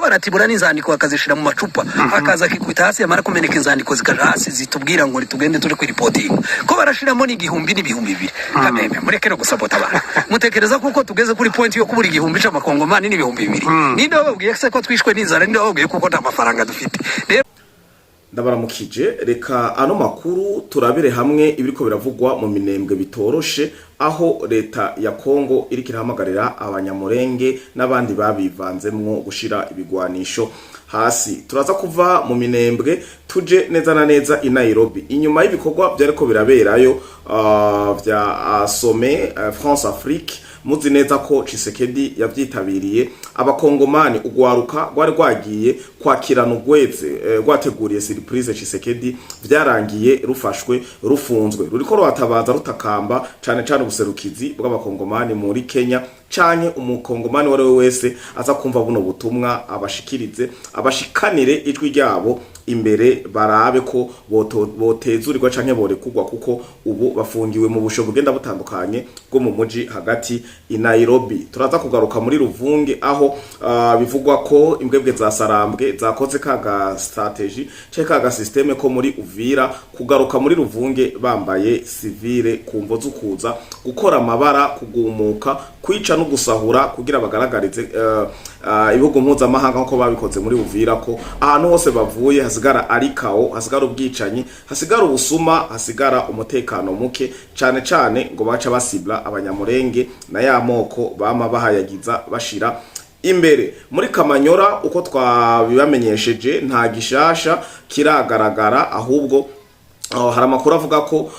Ko baratibura n'inzandiko bakazishira mu macupa, akaza akikubita hasi, yamara kumeneka inzandiko zikaja hasi zitubwira ngo tugende turi kwiripotinga, ko barashiramo n'igihumbi n'ibihumbi 2. Kameme, mureke no gusabota abantu. Mutekereza kuko tugeze kuri point yo kubura 1000 c'amakongomani n'ibihumbi 2? Ninde wababwiye se ko twishwe n'inzara? Ninde wababwiye kuko nta mafaranga dufite rero? Ndabaramukije. Reka ano makuru turabire hamwe ibiriko biravugwa mu Minembwe bitoroshe, aho leta ya Kongo iriko irahamagarira Abanyamurenge n'abandi babivanzemwo gushira ibigwanisho hasi. Turaza kuva mu Minembwe tuje neza na neza i Nairobi, inyuma y'ibikorwa vyariko biraberayo vya sommet France Afrique. Muzi neza ko Tshisekedi yavyitabiriye. Abakongomani, ugwaruka rwari rwagiye kwakirana ugweze, rwateguriye surprise Tshisekedi, vyarangiye rufashwe, rufunzwe, ruriko ruratabaza, rutakamba cane cane ubuserukizi bw'Abakongomani muri Kenya canke umukongomani uwo ari we wese aza kumva buno butumwa, abashikirize, abashikanire ijwi ryabo imbere, barabe ko botezurirwa canke borekurwa, kuko ubu bafungiwe mu busho bugenda butandukanye bwo mu muji hagati i Nairobi. Turaza kugaruka muri Ruvunge, aho bivugwa ko imbwebwe za Sarambwe zakoze kaga strategy canke kaga système ko muri Uvira, kugaruka muri Ruvunge bambaye civile ku mvo z'ukuza gukora amabara, kugumuka, kwica no gusahura, kugira bagaragarize ibihugu mpuzamahanga nkuko babikoze muri Uvira, ko ahantu hose bavuye hasigara ari chaos, hasigara ubwicanyi, hasigara ubusuma, hasigara umutekano muke, cane cane ngo baca basibla Abanyamurenge na ya moko bama bahayagiza bashira imbere. Muri Kamanyora, uko twabibamenyesheje, nta gishasha kiragaragara, ahubwo hari amakuru avuga ko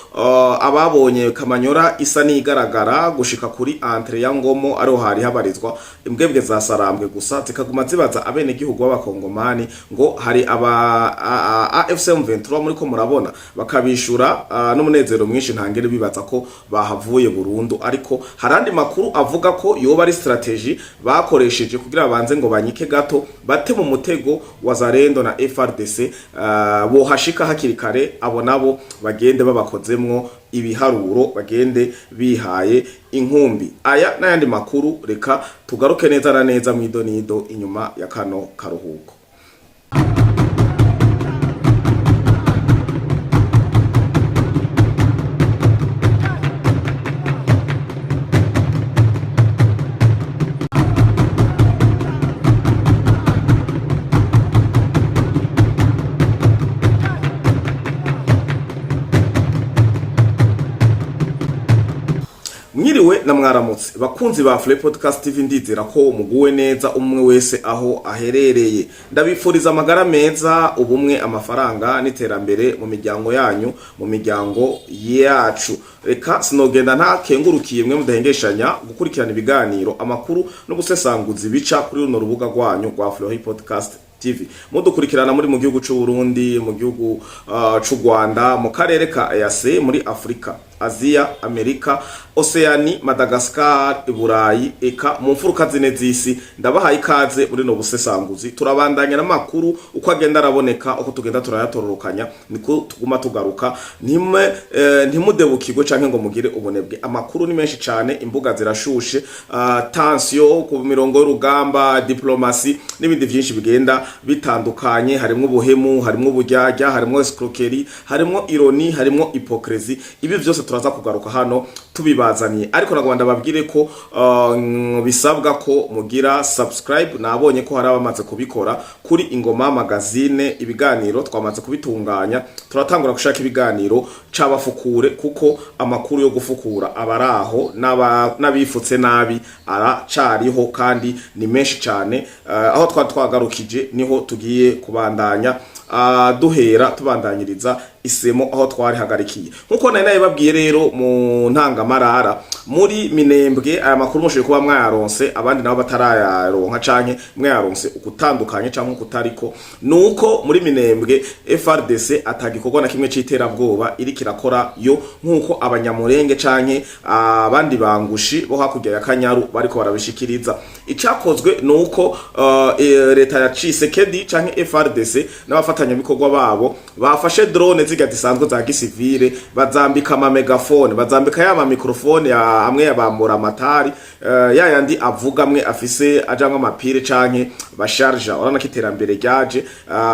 ababonye Kamanyora isa n'igaragara gushika kuri entrée ya Ngomo, ariho hari habarizwa imbwebwe za Sarambwe, gusa zikaguma zibaza abenegihugu b'Abakongomani ngo hari aba AFC M23 muri ko murabona, bakabishura n'umunezero mwinshi ntangere, bibaza ko bahavuye burundu. Ariko hari andi makuru avuga ko yoba ari strategy bakoresheje kugira banze ngo banyike gato, bate mu mutego wa Zarendo na FRDC, bohashika hakiri kare, abo nabo bagende babakozemwo ibiharuro, bagende bihaye inkumbi. Aya n'ayandi makuru reka tugaruke neza na neza mw'idonido inyuma ya kano karuhuko. Mwiriwe na mwaramutse, bakunzi ba Fle Podcast TV. Ndizera ko muguwe neza umwe wese aho aherereye. Ndabifuriza amagara meza, ubumwe, amafaranga n'iterambere mu miryango yanyu, mu miryango yacu. Reka sinogenda ntakengurukiye mwe mudahengeshanya gukurikirana ibiganiro, amakuru no gusesanguza ibica kuri runo rubuga rwanyu rwa Fle Podcast TV. Mudukurikirana muri mu gihugu c'u Burundi, mu gihugu c'u Rwanda, mu karere ka EAC, muri Afrika, Aziya, Amerika, Oceani, Madagascar, Burayi, eka mu mfuruka zine z'isi, ndabahaye ikaze muri no busesanguzi. Turabandanya n'amakuru uko agenda araboneka, uko tugenda turayatororokanya niko tuguma tugaruka. Ntimwe ntimudebukirwe canke ngo mugire ubunebwe. Amakuru ni menshi cane, imbuga zirashushe, tension ku mirongo y'urugamba, diplomasi n'ibindi vyinshi bigenda bitandukanye. Harimwo ubuhemu, harimwo uburyarya, harimwo escroquerie, harimwo ironie, harimwo hypocrisie. Ibi vyose turaza kugaruka hano tubibazaniye. Ariko nagomba ndababwire ko bisabwa ko mugira subscribe. Nabonye ko hari abamaze kubikora kuri Ingoma Magazine. Ibiganiro twamaze kubitunganya, turatangura gushaka ibiganiro c'abafukure, kuko amakuru yo gufukura abaraho n'abifutse nabi aracariho kandi ni menshi cyane. Aho twari twagarukije niho tugiye kubandanya, duhera tubandanyiriza isemo aho twari hagarikiye, nkuko nari nabibabwiye rero mu ntangamarara. Muri Minembwe, aya makuru mushoboye kuba mwayaronse, abandi nabo batarayaronka canke mwayaronse ukutandukanye canke ukutariko, nuko muri Minembwe FRDC atagikorwa na kimwe c'iterabwoba iri kirakora yo, nkuko Abanyamurenge canke abandi bangushi bo hakurya ya Kanyaru bariko barabishikiriza. Icakozwe nuko leta ya Tshisekedi canke FRDC n'abafatanyabikorwa babo bafashe drone zirya zisanzwe za gisivile, bazambika ama megaphone, bazambika ya ma microphone ya amwe yabambura amatari, ya yandi avuga amwe afise ajamwo ama piles canke basharja. Urabona ko iterambere ryaje,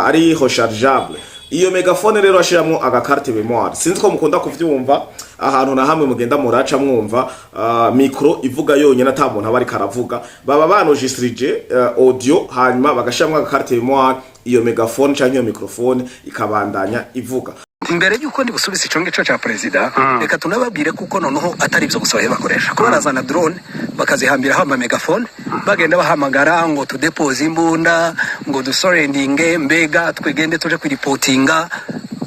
ari rechargeable. Iyo mégaphone rero ashiramwo aga carte mémoire. Sinzi ko mukunda kuvyumva ahantu na hamwe mugenda muraca mwumva micro ivuga yonyene, ata muntu aba ariko aravuga. Baba banogistrije audio, hanyuma bagashiramwo aga carte mémoire, iyo mégaphone canke iyo microphone ikabandanya ivuga. Mbere y'uko ndi busubize ico ngico ca perezida, reka tunababwire kuko noneho atari ibyo gusa bahe bakoresha, ko barazana drone bakazihambiraho ama mégaphone, bagenda bahamagara ngo tudepoze imbunda, ngo dusurrendinge, mbega twigende tuje kwiripotinga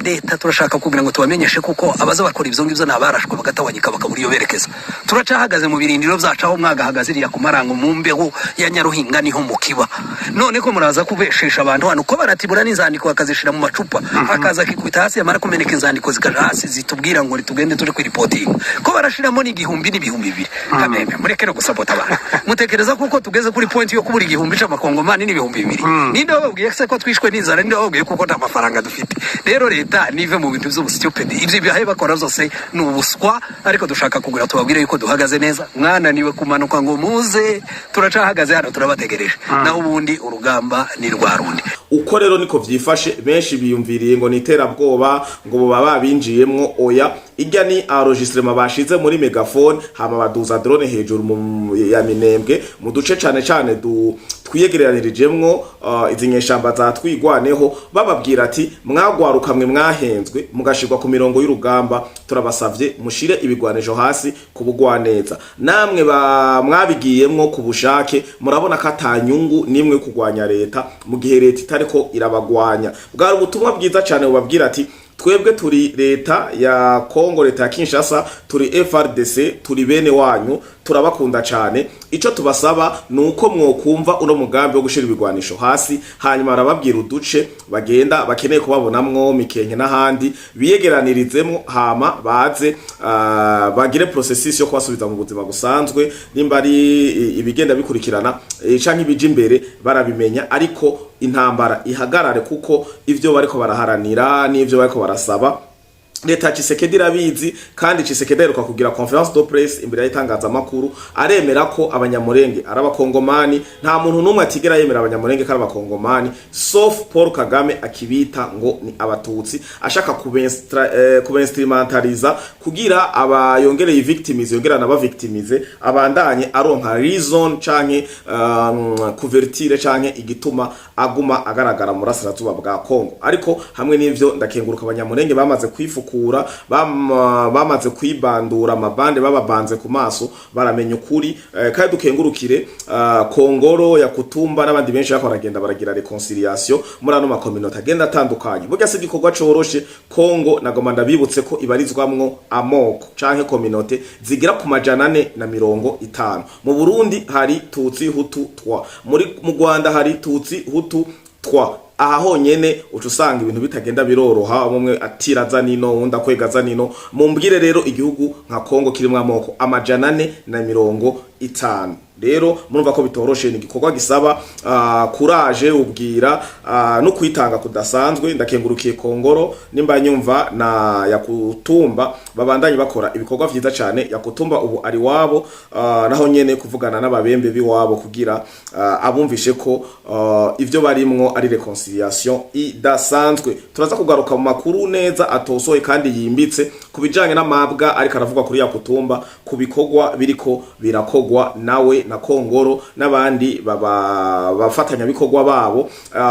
leta. Turashaka kugira ngo tubamenyeshe kuko abaza bakora ibyo ngibyo ni abarashwe bagatawanyika, bakabura iyo berekeza. Turacahagaze mu birindiro byacu aho mwagahagaze iriya ku Marango mu mbeho ya Nyaruhinga, niho mukiba. None ko muraza kubeshesha abantu hano, ko baratibura n'inzandiko bakazishira mu macupa, akaza akikubita hasi, yamara kumeneka inzandiko zikaja hasi zitubwira ngo tugende tuje kwiripotinga, ko barashiramo n'igihumbi n'ibihumbi 2. Kameme, mureke no gusabota abantu. Mutekereza kuko tugeze kuri point yo kubura 1000 c'amakongomani n'ibihumbi 2? Ninde wababwiye se ko twishwe n'inzara? Ninde wababwiye kuko nta mafaranga dufite? Rero leta nive mu bintu by'ubu stupid. Ibyo bihaye bakora byose ni ubuswa. Ariko dushaka kugira tubabwire yuko duhagaze neza. Mwananiwe kumanuka ngo muze, turacahagaze hano, turabategereje. Naho ubundi urugamba ni rwa rundi. Uko rero niko vyifashe. Benshi biyumviriye ngo ni iterabwoba, ngo boba babinjiyemwo. Oya, irya ni enregistrement bashize muri mégaphone, hama baduza drone hejuru mu ya Minembwe, mu duce cane cane du twiyegeranirijemwo izi nyeshamba za Twigwaneho, bababwira ati: "Mwagwaruka mwe mwahenzwe mugashirwa ku mirongo y'urugamba, turabasavye mushire ibigwanisho hasi ku bugwaneza. Namwe ba mwabigiyemwo ku bushake, murabona ko atanyungu nimwe kugwanya leta mu gihe leta itariko irabagwanya." Bwari ubutumwa bwiza cane bubabwira ati: "Twebwe turi leta ya Kongo, leta ya Kinshasa, turi FARDC, turi bene wanyu, turabakunda cyane. Ico tubasaba ni uko mwokumva uno mugambi wo gushira ibigwanisho hasi." Hanyuma barababwira uduce bagenda bakeneye kubabonamwo, Mikenke n'ahandi, biyegeranirizemwo, hama baze bagire processus yo kubasubiza mu buzima busanzwe. Nimba ari ibigenda bikurikirana canke ibija imbere barabimenya, ariko intambara ihagarare, kuko ivyo bariko baraharanira n'ivyo bariko barasaba leta ya Tshisekedi irabizi. Kandi Tshisekedi aheruka kugira conférence de presse imbere y'itangazamakuru, aremera ko Abanyamurenge ari Abakongomani. Nta muntu n'umwe atigera yemera Abanyamurenge ko ari Abakongomani sauf Paul Kagame, akibita ngo ni Abatutsi, ashaka kubinstrumentaliza kugira aba yongereye victimize, yongera nabavictimize, abandanye aronka reason canke couverture canke igituma aguma agaragara mu burasirazuba bwa Kongo. Ariko hamwe n'ivyo, ndakenguruka Abanyamurenge bamaze kwifukura, bamaze kwibandura amabande bababanze ku maso, baramenya ukuri. Kandi dukengurukire Kongoro ya Kutumba n'abandi benshi bariko baragenda baragira réconciliation muri ano ma communautés agenda atandukanye. Burya si igikorwa coroshe. Kongo, nagoma ndabibutse ko ibarizwamwo amoko canke communautés zigira ku 450. Mu Burundi hari Tutsi, Hutu, Twa. Muri mu Rwanda hari Tutsi, Hutu, Twa. Aha honyene uca usanga ibintu bitagenda biroroha, umwe atiraza nino, uwundi akwegaza nino. Mumbwire rero igihugu nka Kongo kirimwo amoko 450, rero murumva ko bitoroshe. Ni igikorwa gisaba courage, ubwira no kwitanga kudasanzwe. Ndakengurukiye Kongoro nimba nyumva na Yakutumba, babandanye bakora ibikorwa vyiza cyane. Yakutumba ubu ari wabo, naho nyene kuvugana n'ababembe biwabo kugira abumvishe ko ivyo barimwo ari réconciliation idasanzwe. Turaza kugaruka mu makuru neza atosoye kandi yimbitse ku bijanye n'amabwa ariko aravuga kuri Yakutumba, ku bikorwa biriko birakogwa nawe na Kongoro n'abandi baba bafatanyabikorwa babo.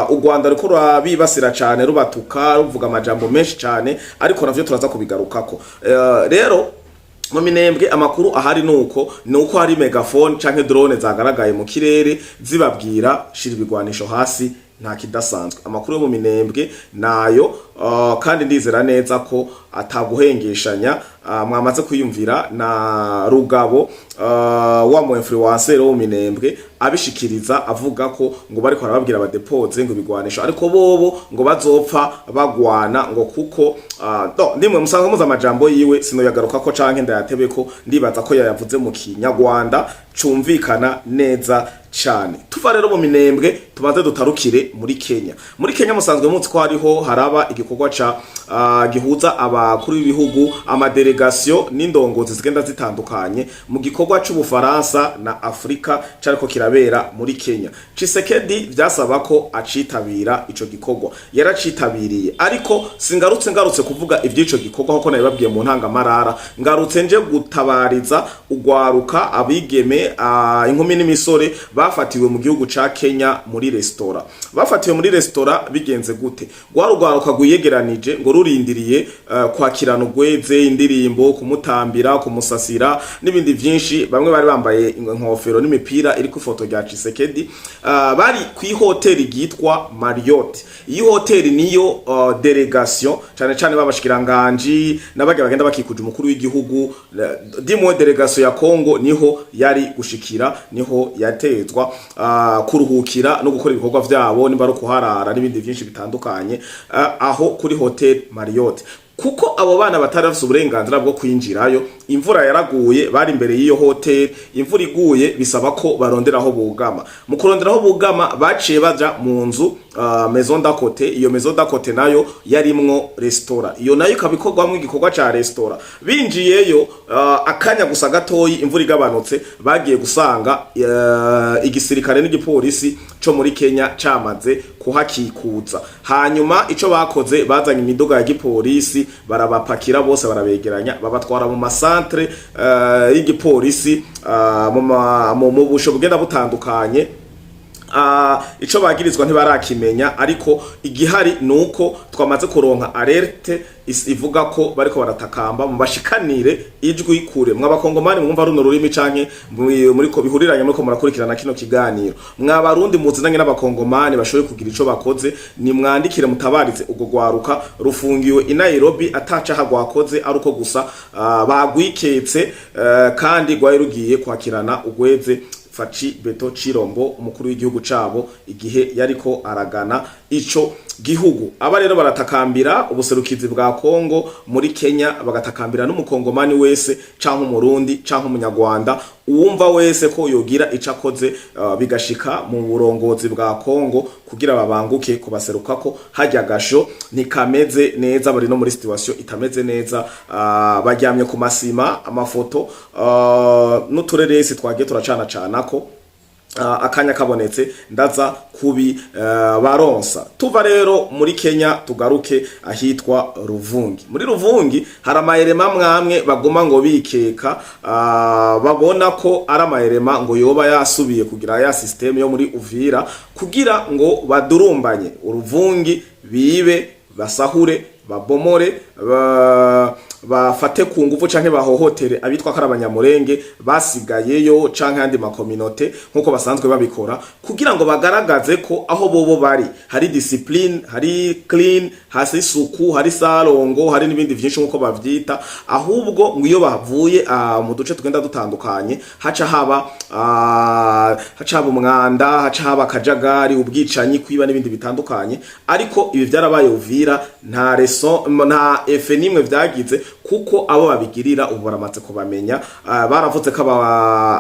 U Rwanda riko rurabibasira cyane, rubatuka, ruvuga amajambo menshi cyane, ariko navyo turaza kubigarukako. Rero mu Minembwe amakuru ahari nuko hari mégaphone canke drone zagaragaye mu kirere zibabwira: "Shira ibigwanisho hasi." Nta kidasanzwe. Amakuru yo mu Minembwe nayo, kandi ndizera neza ko ataguhengeshanya. Mwamaze kwiyumvira na Rugabo, wa mu influencer wo mu Minembwe, abishikiriza avuga ko ngo bariko barababwira badepoze ngo ibigwanisho, ariko bobo ngo bazopfa bagwana, ngo kuko do ndimwe musanzwe muza amajambo yiwe, sinoyagaruka ko canke ndayatebe ko ndibaza ko yayavuze mu Kinyarwanda cumvikana neza cane. Tuva rero mu Minembwe, tubanze dutarukire muri Kenya. Muri Kenya musanzwe muzi ko hariho haraba igikorwa ca gihuza aba Abakuru b'ibihugu, ama délégations n'indongozi zigenda zitandukanye mu gikorwa c'Ubufaransa na Afrika cariko kirabera muri Kenya. Tshisekedi vyasaba ko acitabira ico gikorwa, yaracitabiriye. Ariko singarutse ngarutse kuvuga ivy'ico gikorwa kuko nabibabwiye mu ntangamarara. Ngarutse nje gutabariza ugwaruka, abigeme, inkumi n'imisore bafatiwe mu gihugu ca Kenya muri resitora. Bafatiwe muri resitora bigenze gute? Rwa rugwaruka rwiyegeranije ngo rurindiriye kwakirana ugweze, indirimbo, kumutambira, kumusasira n'ibindi vyinshi. Bamwe bari bambaye inkofero n'imipira iri ku ifoto rya Tshisekedi. Bari kwi hoteli ryitwa Marriott. Iyi hoteli niyo délégation, cane cane babashikiranganji n'abagira bagenda bakikuje umukuru w'igihugu, dimwe délégation ya Congo, niho yari gushikira, niho yatezwa kuruhukira no gukora ibikorwa vyabo, nimba ari kuharara n'ibindi vyinshi bitandukanye, aho kuri Hotel Marriott. Kuko abo bana batari bafise uburenganzira bwo kwinjirayo, imvura yaraguye, bari imbere y'iyo hotel, imvura iguye bisaba ko barondera aho bugama. Mu kurondera aho bugama baciye baja mu nzu, maison d'à côté. Iyo maison d'à côté nayo yarimwo restaurant, iyo nayo ikaba ikorwamwo igikorwa ca restaurant. Binjiyeyo akanya gusa gatoyi imvura igabanutse, bagiye gusanga igisirikare n'igipolisi co muri Kenya camaze kuhakikuza. Hanyuma ico bakoze, bazanye imiduga ya gipolisi, barabapakira bose, barabegeranya, babatwara mu ma centres y'igipolisi, mu busho bugenda butandukanye. Ico bagirizwa ntibarakimenya, ariko igihari nuko twamaze kuronka alerte ivuga ko bariko baratakamba mu bashikanire ijwi kure. Mw'abakongomani mwumva runo rurimi canke muri ko bihuriranye muriko murakurikirana kino kiganiro, mwabarundi muzinanye n'abakongomani bashoboye kugira ico bakoze, ni mwandikire mutabarize ubwo gwaruka rufungiwe i Nairobi atacaha gwakoze, ari uko gusa bagwiketse, kandi gwari rugiye kwakirana ugweze Fatshi Béton Tshilombo, umukuru w'igihugu cabo, igihe yariko aragana ico gihugu. Aba rero baratakambira ubuserukizi bwa Kongo muri Kenya, bagatakambira n'umukongomani wese canke umurundi canke umunyarwanda uwumva wese ko yogira ico akoze, bigashika mu burongozi bwa Kongo kugira babanguke kubaserukako. Hajya gasho ntikameze neza, bari no muri situation itameze neza, baryamye ku masima. Amafoto n'utureresi twagiye turacana canako, akanya kabonetse ndaza kubi baronsa. Tuva rero muri Kenya tugaruke ahitwa Ruvungi. Muri Ruvungi hari amayerema mwamwe baguma ngo bikeka, babona ko ari amayerema ngo yoba yasubiye kugira ya système yo muri Uvira kugira ngo badurumbanye Uruvungi, bibe, basahure, babomore, bafate ku nguvu canke bahohotere abitwa ko ari abanyamurenge basigayeyo canke andi ma communautés, nkuko basanzwe babikora, kugira ngo bagaragaze ko aho bobo bari hari discipline, hari clean, hasi isuku, hari salongo, hari n'ibindi vyinshi nkuko bavyita. Ahubwo ngo iyo bavuye mu duce tugenda dutandukanye haca haba umwanda, haca haba akajagari, ubwicanyi, kwiba n'ibindi bitandukanye. Ariko ibi vyarabaye Uvira, nta raison, nta effet nimwe vyagize, kuko abo babigirira ubu baramaze kubamenya. Baravuze ko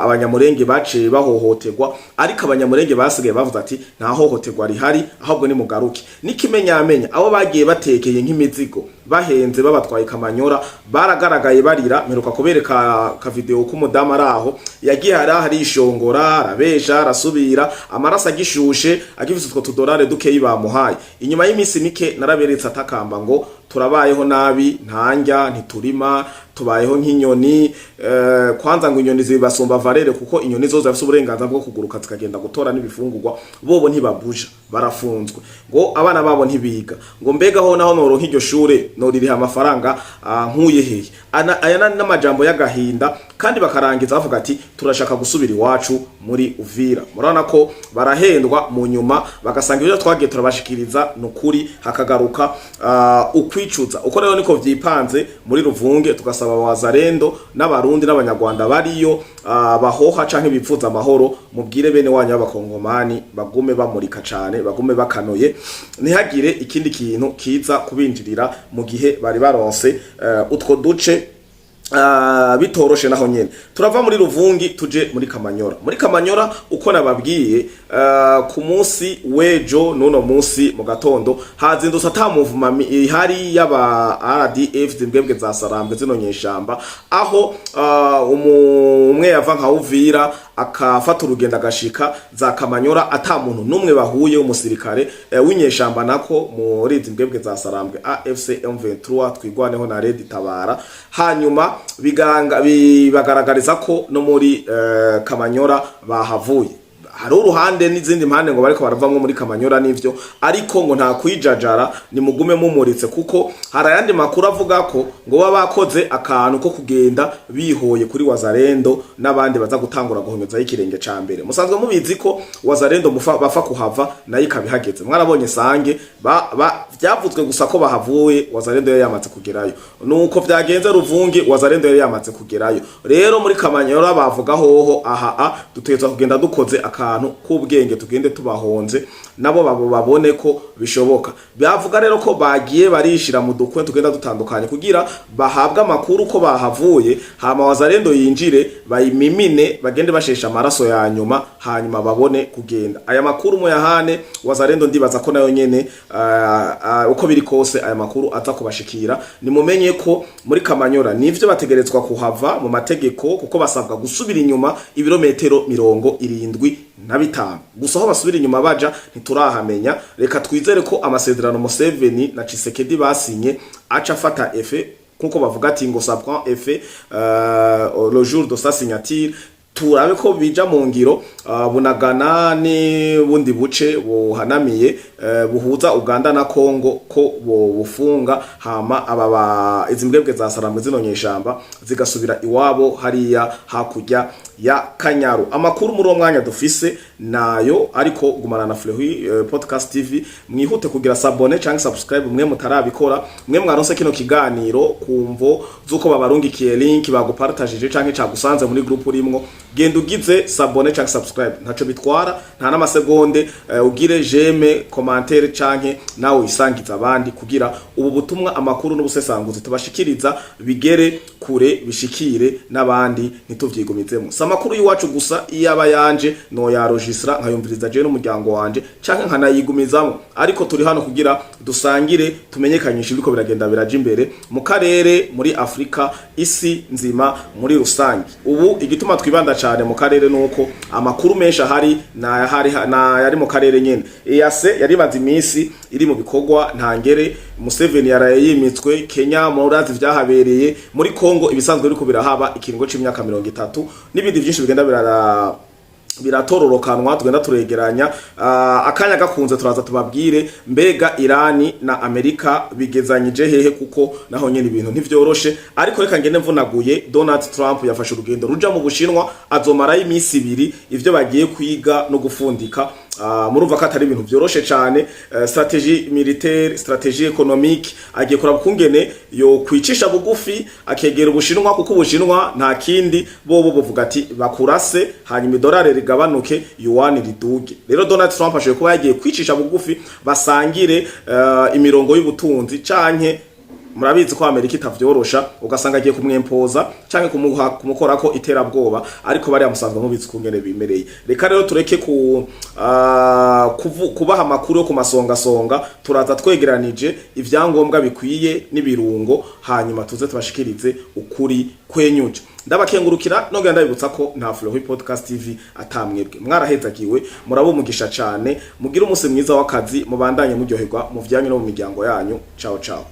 abanyamurenge baciye bahohoterwa, ariko abanyamurenge basigaye bavuze ati nta hohoterwa rihari, ahubwo ni mugaruke. N'ikimenyamenya, abo bagiye batekeye nk'imizigo, bahenze, babatwaye Kamanyora, baragaragaye barira. Mperuka kubereka ka vidéo k'umudamu ari aho yagiye arishongora, arabesha, arasubira, amaraso agishushe, agifise utwo tudorare dukeyi bamuhaye. Inyuma y'iminsi mike naraberetse atakamba ngo turabayeho nabi, ntanja ntiturima, tubayeho nk'inyoni. Kwanza ngo inyoni zibasumba valeur, kuko inyoni zo zifise uburenganzira bwo kuguruka zikagenda gutora n'ibifungurwa, bobo ntibabuja, barafunzwe, ngo abana babo ntibiga, ngo mbega ho naho noronka iryo shure noririha amafaranga nkuye hehe? Aya n'amajambo y'agahinda, kandi bakarangiza bavuga ati turashaka gusubira iwacu muri Uvira. Murabona ko barahendwa, mu nyuma bagasanga ibyo twagiye turabashikiriza nukuri, hakagaruka ukwicuza. Uko rero niko vyipanze muri Ruvunge. Tugasaba wazalendo n'abarundi n'abanyarwanda bariyo, bahoha canke bipfuza amahoro, mubwire bene wanyu b'abakongomani bagume bamurika cane, bagume bakanuye, ntihagire ikindi kintu kiza kubinjirira mu gihe bari baronse utwo duce. Bitoroshe naho nyene. Turava muri Ruvungi tuje muri Kamanyora. Muri Kamanyora, uko nababwiye, ku munsi wejo nuno munsi mu gatondo hazindutse ata muvuma ihari y'aba RDF, zimbwebwe za Sarambwe, zino nyeshamba, aho umwe yava nka Uvira akafata urugendo agashika za Kamanyora ata muntu numwe bahuye w'umusirikare w'inyeshamba, nako muri izi mbwebwe za Sarambwe, AFC M23, Twigwaneho na Red Tabara. Hanyuma biganga bibagaragariza ko no muri Kamanyora bahavuye. Hari uruhande n'izindi mpande ngo bariko baravamwo muri Kamanyora n'ivyo, ariko ngo nta kwijajara, ni mugume mumuritse, kuko hari ayandi makuru avuga ko ngo baba bakoze akantu ko kugenda bihoye kuri Wazalendo n'abandi baza gutangura guhonyozaho ikirenge ca mbere. Musanzwe mubizi ko Wazalendo bafa kuhava nayo ikabihageze. Mwarabonye Sange ba vyavuzwe gusa ko bahavuye, Wazalendo yari yamaze kugerayo. Nuko vyagenze Ruvungi, Wazalendo yari yamaze kugerayo. Rero muri Kamanyora bavuga hoho aha a dutegerezwa kugenda dukoze akantu k'ubwenge, tugende tubahonze nabo babo babone ko bishoboka. Bavuga rero ko bagiye barishira mu dukwe tugenda dutandukanye kugira bahabwe amakuru ko bahavuye, hama Wazalendo yinjire bayimimine, bagende bashesha amaraso ya nyuma, hanyuma babone kugenda. Aya makuru muyahane Wazalendo, ndibaza ko nayo nyene uko biri kose aya makuru aza kubashikira. Nimumenye ko muri Kamanyora nivyo bategerezwa kuhava mu mategeko, kuko basabwa gusubira inyuma ibirometero 75 gusa. Aho basubira inyuma baja ntiturahamenya. Reka twizere ko amasezerano Museveni na Tshisekedi basinye aca afata effet, nkuko bavuga ati ngo ça prend effet le jour de sa signature. Turabe ko bija mu ngiro. Bunagana n'ubundi buce buhanamiye buhuza Uganda na Congo ko bo bufunga, hama aba ba izi mbwebwe za Sarambwe, zino nyeshamba, zigasubira iwabo hariya hakurya ya Kanyaru. Amakuru muri uwo mwanya dufise nayo, ariko gumana na Fleury Podcast TV. Mwihute kugira s'abonner cyangwa subscribe mwe mutarabikora, mwe mwaronse kino kiganiro kumvo zuko babarungikiye link, bagupartagije canke cagusanze muri group urimwo. Genda ugize s'abonner canke subscribe, ntaco bitwara, nta n'amasegonde. Ugire j'aime, commentaire, canke nawe uyisangiza abandi kugira ubu butumwa, amakuru n'ubusesanguzi tubashikiriza bigere kure, bishikire n'abandi, ntituvyigumizemo. Si amakuru y'iwacu gusa, iyaba yanje no yarogistra nkayumviriza je n'umuryango wanje canke nkanayigumizamo, ariko turi hano kugira dusangire, tumenyekanishe ibiriko biragenda biraja imbere mu karere, muri Afrika, isi nzima muri rusange. Ubu igituma twibanda cyane mu karere nuko amakuru menshi ahari nayahari nayari mu karere nyene. EAC yarimaze iminsi iri mu bikorwa ntangere. Museveni yaraye yimitswe. Kenya murazi vyahabereye. Muri Kongo ibisanzwe biriko birahaba ikiringo c'imyaka 30 n'ibindi byinshi bigenda biratororokanwa, tugenda turegeranya. Akanya gakunze turaza tubabwire mbega Irani na Amerika bigezanyije hehe, kuko naho nyene ibintu ntivyoroshe. Ariko reka ngende mvunaguye. Donald Trump yafashe urugendo ruja mu Bushinwa, azomarayo iminsi 2. Ivyo bagiye kwiga no gufundika, murumva ko atari ibintu vyoroshe cane. Stratégie militaire, stratégie économique, agiye kuraba kungene yo kwicisha bugufi akegera Ubushinwa, kuko Ubushinwa nta kindi bobo buvuga ati bakurase, hanyuma idolari rigabanuke, yuan riduge. Rero Donald Trump ashoboye kuba yagiye kwicisha bugufi basangire imirongo y'ubutunzi, canke murabizi ko Amerika itavyorosha, ugasanga agiye kumwempoza canke kumuha kumukorako iterabwoba, ariko bariya musanzwe mubizi kungene bimereye. Reka rero tureke kubaha amakuru yo ku masongasonga. Turaza twegeranije ivyangombwa bikwiye n'ibirungo, hanyuma tuze tubashikirize ukuri kwenyuje. Ndabakengurukira, nongera ndabibutsa ko nta Fleury Podcast TV atamwebwe. Mwarahezagiwe, murabo umugisha cane. Mugire umunsi mwiza w'akazi, mubandanye muryoherwa mu vyanyu no mu miryango yanyu. Ciao ciao.